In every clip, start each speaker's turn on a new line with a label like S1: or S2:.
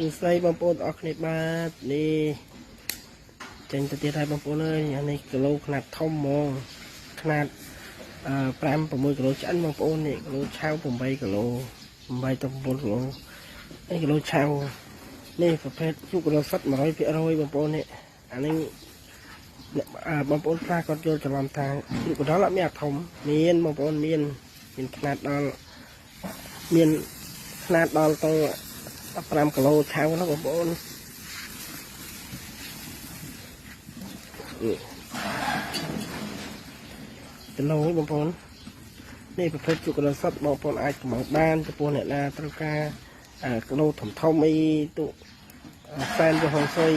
S1: សួស្តីបងប្អូនទាំងអស់គ្នាបាទនេះចេញទៅទៀតហើយបងប្អូនអើយអានេះគីឡូខ្នាតធំហ្មងខ្នាត5 6គីឡូឆ្អិនបងប្អូននេះគីឡូឆៅ8គីឡូ8ទៅ9គីឡូនេះគីឡូឆៅនេះប្រភេទជ្រូករសុទ្ធ100%បងប្អូននេះអានេះបងប្អូនខ្លះគាត់យល់ច្រឡំថាជ្រូកកណ្ដុរអត់មានអាធំមានបងប្អូនមានខ្នាតដល់មានខ្នាតដល់ទៅ15គីឡូឆៅនោះបងប្អូនគីឡូបងប្អូននេះប្រភេទជ្រូកកណ្ដុរសុទ្ធបងប្អូនអាចកម្ម៉ង់បានចំពោះអ្នកណាត្រូវការគីឡូធំធំអីទុសែនទៅហុងស៊ុយ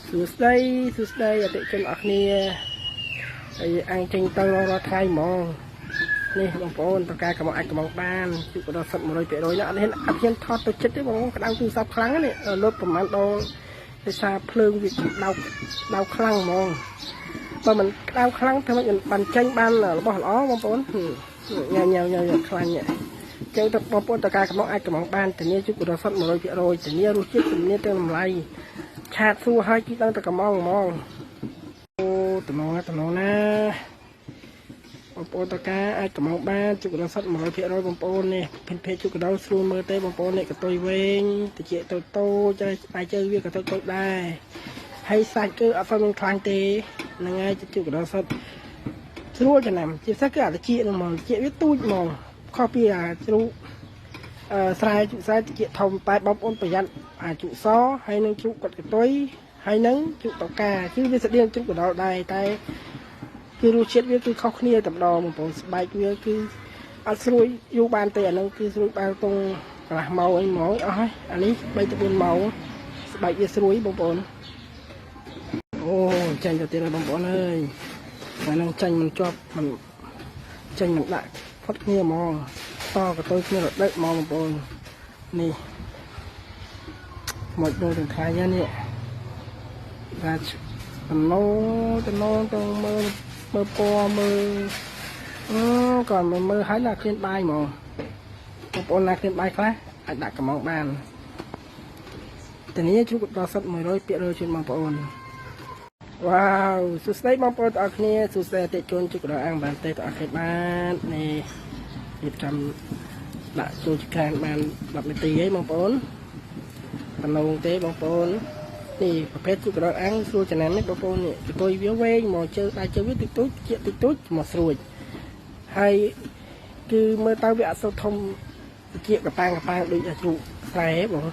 S1: សួស្តីសួស្តីអតិជនអរគ្នាហើយអញចេញទៅរាល់ថ្ងៃហ្មងនេះបងប្អូនប្រការកំងអាចកំងបានជួបដល់សុទ្ធ100%ណាអត់ហ៊ានថតទៅចិត្តទេបងប្អូនក្តៅទូរស័ព្ទខ្លាំងនេះលោតប្រហែលដងដោយសារភ្លើងវាដៅខ្លាំងហ្មងបើមិនក្តៅខ្លាំងធ្វើម៉េចបានចេញបានរបស់ល្អបងប្អូនញ៉ាំញ៉ាំញ៉ាំខ្លាញ់ចឹងទៅបងប្អូនតការកំងអាចកំងបានធានាជួបដល់សុទ្ធ100%ធានារសជាតិធានាទាំងតម្លៃឆាតសួរឲ្យគីដឹងតែកំងហ្មងអូតំណងណាបងប្អូនតកាអាចកំងបានជុកដល់សុទ្ធ100%បងប្អូននេះភេទជុកដល់ស្រួលមើលទេបងប្អូននេះកតុយវែងតិចតូចតូចហើយជើងវាក៏តូចតូចដែរហើយសាច់គឺអត់សូវមានខ្លាញ់ទេហ្នឹងហើយជុកដល់សុទ្ធស្រួលចំណាំជាពិសេសគឺអាតិចហ្នឹងហ្មងតិចវាទូចហ្មងខុសពីអាជ្រូកស្រែជុកស្រែតិចធំតែបងប្អូនប្រយ័ត្នអាជុកសហើយនឹងជុកកតុយហើយនឹងជុកតកាគឺវាស្តៀងជុកកដល់ដែរតែគឺរសជាតិវាគឺខុសគ្នាតែម្ដងបងប្អូនស្បែកវាគឺអត់ស្រួយយូរបានទេអានឹងគឺស្រួយបានត្រង់កន្លះម៉ោងអីហ្មងអស់ហើយអានេះ3ទៅ4ម៉ោងស្បែកវាស្រួយបងប្អូនអូចាញ់ទៅទៀតហើយបងប្អូនអើយអានឹងចាញ់មិនជាប់មិនចាញ់មិនដាក់ផុតគ្នាហ្មងតកតុយគ្នារដឹកហ្មងបងប្អូននេះមកដូចទាំងថ្ងៃនេះថាតំណទៅមើលមើលពណ៌មើលក៏មើលហើយណាឃ្លានបាយហ្មងបងប្អូនណាឃ្លានបាយខ្លះអាចដាក់កំងបានធានាជ្រូកដល់សុទ្ធ100%ជូនបងប្អូនវ៉ាវសួស្តីបងប្អូនទាំងអស់គ្នាសួស្តីអតិជនជ្រូកដល់អាំងបានទេទាំងអស់គ្នាបាននេះរៀបចំដាក់ចូលចក្រានបាន10នាទីហើយបងប្អូនតំណងទេបងប្អូននេះប្រភេទជ្រូកដល់អាំងស្រួលចំណាំនេះបងប្អូននេះកតុយវាវែងមកជើងដៃជើងវាតិចតួចជាតិចតួចមកស្រួចហើយគឺមើលទៅវាអត់សូវធំជាកប៉ាងដូចជ្រូកស្រែបង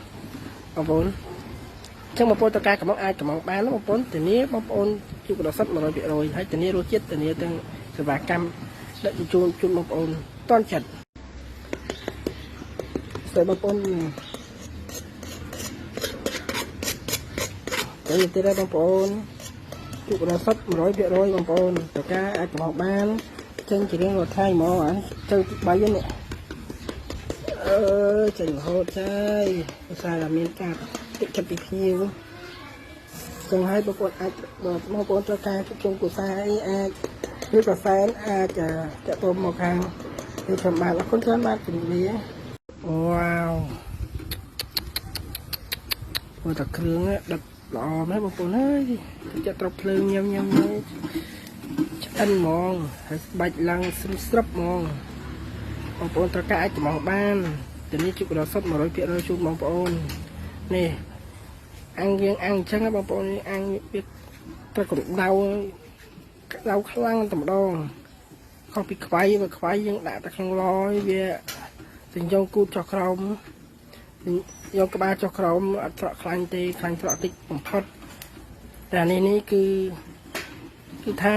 S1: ប្អូនចឹងបងប្អូនតការកំងអាចកំងបានបងប្អូនធានាបងប្អូនជ្រូកដល់សុទ្ធ100%ហើយធានារសជាតិធានាទាំងសេវាកម្មដឹកជញ្ជូនជូនបងប្អូនតន់ចិត្តស្ដីបងប្អូនទៅទៀតហើយបងប្អូនជក់ដល់សុទ្ធ100%បងប្អូនតកាអាចកំងបានចេញជារៀងរាល់ថ្ងៃហ្មងអាទៅទី3នេះអឺចេញរហូតហើយភាសាតែមានការតិចចិត្តពីភ្ញៀវចឹងហើយបងប្អូនអាចបងប្អូនត្រូវការជួបជុំគូសាអីអាចឬក៏សែនអាចតាក់ទងមកខាងគឺខ្ញុំបាទអរគុណច្រើនបាទជំរាបលាវ៉ាវព្រោះតែគ្រឿងដិតល្អមែនបងប្អូនអើយចិត្តត្រប់ភ្លើងញ៉ាំញ៉ាំឆ្អិនហ្មងហើយស្បែកឡើងស្រុបហ្មងបងប្អូនត្រូវការអាចកំងបានធានាជក់ដល់សុទ្ធ100%ជូនបងប្អូននេះអាំងយើងអាំងអញ្ចឹងបងប្អូនអាំងវាត្រូវកម្ដៅក្ដៅខ្លាំងតែម្ដងខុសពីខ្វៃបើខ្វៃយើងដាក់តែក្នុងឡវាសញ្ញងគូតចុះក្រោមយកក្បាលចុះក្រោមអត់ស្រក់ខ្លាញ់ទេខ្លាញ់ស្រក់តិចបំផុតតែនេះគឺថា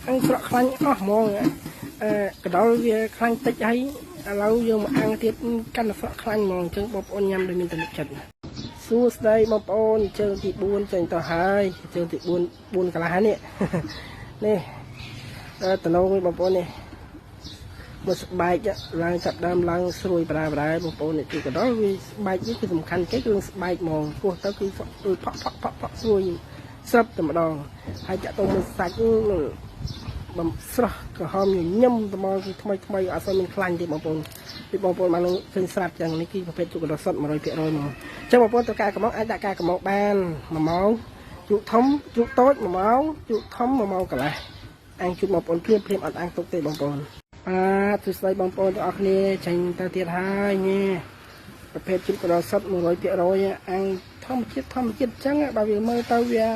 S1: អាំងស្រក់ខ្លាញ់អស់ហ្មងកណ្ដុរវាខ្លាញ់តិចហើយឥឡូវយើងមកអាំងទៀតកាន់តែស្រក់ខ្លាញ់ហ្មងអញ្ចឹងបងប្អូនញ៉ាំដោយមានទំនុកចិត្តសួស្តីបងប្អូនជើងទី4ចេញទៅហើយជើងទី4 4កន្លះនេះនេះតំណងបងប្អូននេះមកស្បែកឡើងចាប់ដើមឡើងស្រួយប្រាប្រាបងប្អូននេះគឺកណ្ដុរវាស្បែកនេះគឺសំខាន់គេគឺស្បែកហ្មងពោះទៅគឺផក់ផក់ផក់ផក់ស្រួយស្រាប់តែម្ដងហើយចាក់ទៅមួយសាច់ បំស្រស់ក្រហមញញឹមត្មងគឺថ្មីថ្មីអត់សូវមានខ្លាញ់ទេបងប្អូនពីបងប្អូនបានឃើញស្រាប់ចឹងនេះគឺប្រភេទជ្រូកកណ្ដុរសុទ្ធ100%មកចឹងបងប្អូនត្រូវការកំងអាចដាក់ការកំងបាន1ម៉ោងជ្រូកធំជ្រូកតូច1ម៉ោងជ្រូកធំ1ម៉ោងកន្លះអាំងជូនបងប្អូនភ្លាមភ្លាមអត់អាំងទុកទេបងប្អូនបាទសួស្តីបងប្អូនទាំងអស់គ្នាចេញទៅទៀតហើយនេះប្រភេទជ្រូកកណ្ដុរសុទ្ធ100%អាំងធម្មជាតិធម្មជាតិចឹងបើវាមើលទៅវា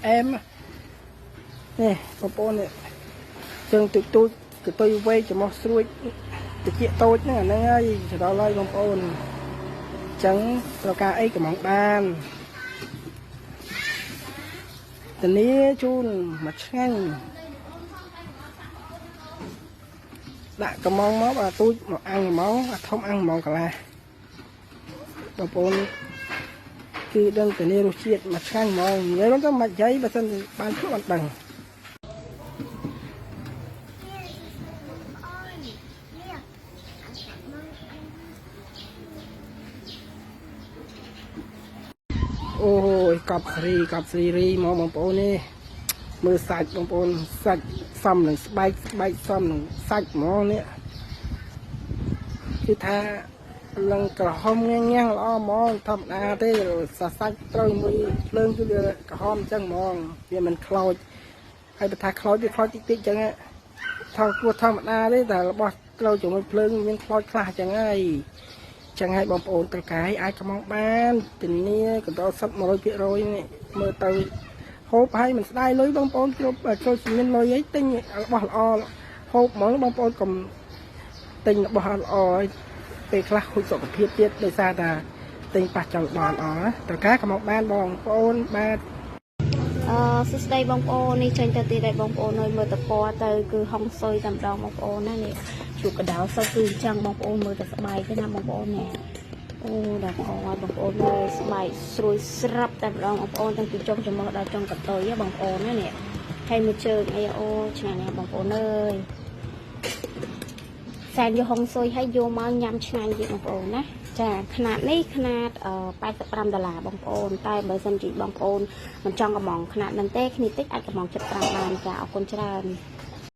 S1: អែមនេះបងប្អូននេះជើងទូចទូចកតុយវែកច្រមុះស្រួចតិចតូចហ្នឹងអាហ្នឹងហើយទៅដល់ហើយបងប្អូនចឹងត្រូវការអីកំងបានធានាជូនមួយឆ្ងាញ់ដាក់កំងមកបាទទូចមកអាំងហ្មងអាធំអាំងហ្មងកន្លះបងប្អូនគឺដឹងធានារសជាតិមួយឆ្ងាញ់ហ្មងនិយាយទៅមិននិយាយបើសិនបានជួបអត់ដឹងអូយកប់សេរីកប់សេរីរីមកបងប្អូននេះមើលសាច់បងប្អូនសាច់សំនឹងស្បែកស្បែកសំនឹងសាច់ហ្មងនេះគឺថាឡើងក្រហមញ៉ាំញ៉ាំល្អហ្មងធម្មតាទេសសាច់ត្រូវមួយភ្លើងគឺវាក្រហមអញ្ចឹងហ្មងវាមិនខ្លោចហើយបើថាខ្លោចវាខ្លោចតិចតិចអញ្ចឹងថងគួរធម្មតាទេតែរបស់ត្រូវជាមួយភ្លើងមានខ្លោចខ្លះអញ្ចឹងហើយចឹងហើយបងប្អូនត្រូវការអាចកំងបានធានាកណ្ដុរសុទ្ធ100%នេះមើលទៅហូបហើយមិនស្ដាយលុយបងប្អូនគ្រប់ចូលមានលុយអីទិញរបស់ល្អហូបហ្មងបងប្អូនកុំទិញរបស់ល្អហើយពេលខ្លះខូចសុខភាពទៀតដោយសារតែទិញប៉ះចង់បានអស់ត្រូវការកំងបានបងប្អូនបាទ
S2: សួស្តីបងប្អូននេះចេញទៅទៀតហើយបងប្អូនអើយមើលតពណ៌ទៅគឺហុងស៊ុយតែម្ដងបងប្អូនណានេះជ្រូកកណ្ដុរសុទ្ធគឺអញ្ចឹងបងប្អូនមើលតែស្បែកទេណាបងប្អូននេះអូដល់កឲ្យបងប្អូនមើលស្បែកស្រួយស្រាប់តែម្ដងបងប្អូនតាំងពីចុងច្រមុះដល់ចុងកតុយបងប្អូនណានេះហើយមួយជើងអីអូឆ្ងាញ់ណាស់បងប្អូនអើយសែនយកហុងស៊ុយហើយយកមកញ៉ាំឆ្ងាញ់ទៀតបងប្អូនណាចាខ្នាតនេះខ្នាត85ដុល្លារបងប្អូនតែបើសិនជាបងប្អូនមិនចង់កំងខ្នាតហ្នឹងទេគ្នាតិចអាចកំង75បានចាអរគុណច្រើន